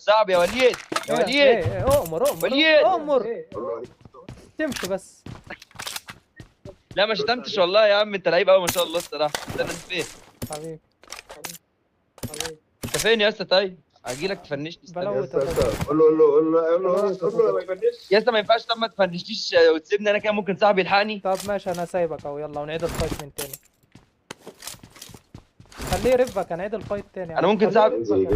صعب يا وليد، يا ايه وليد. ايه ايه، اؤمر اؤمر. وليد. اؤمر، تمشي بس. لا ما شتمتش والله يا عم، انت لعيب قوي ما شاء الله الصراحه. استنى، انت فين؟ حبيبي. انت فين يا اسطى؟ طيب اجي لك تفنشني، استنى. بلوت يا اسطى، الراجل. يا اسطى، قول له قول له قول له قول له قول له ما يفنش. يا اسطى ما ينفعش، طب ما تفنشنيش وتسيبني انا كده، ممكن صاحبي يلحقني. طب ماشي، انا سايبك اهو، يلا ونعيد ال fight من تاني. خليه يرفك، هنعيد ال fight تاني. انا ممكن صاحبي انزل.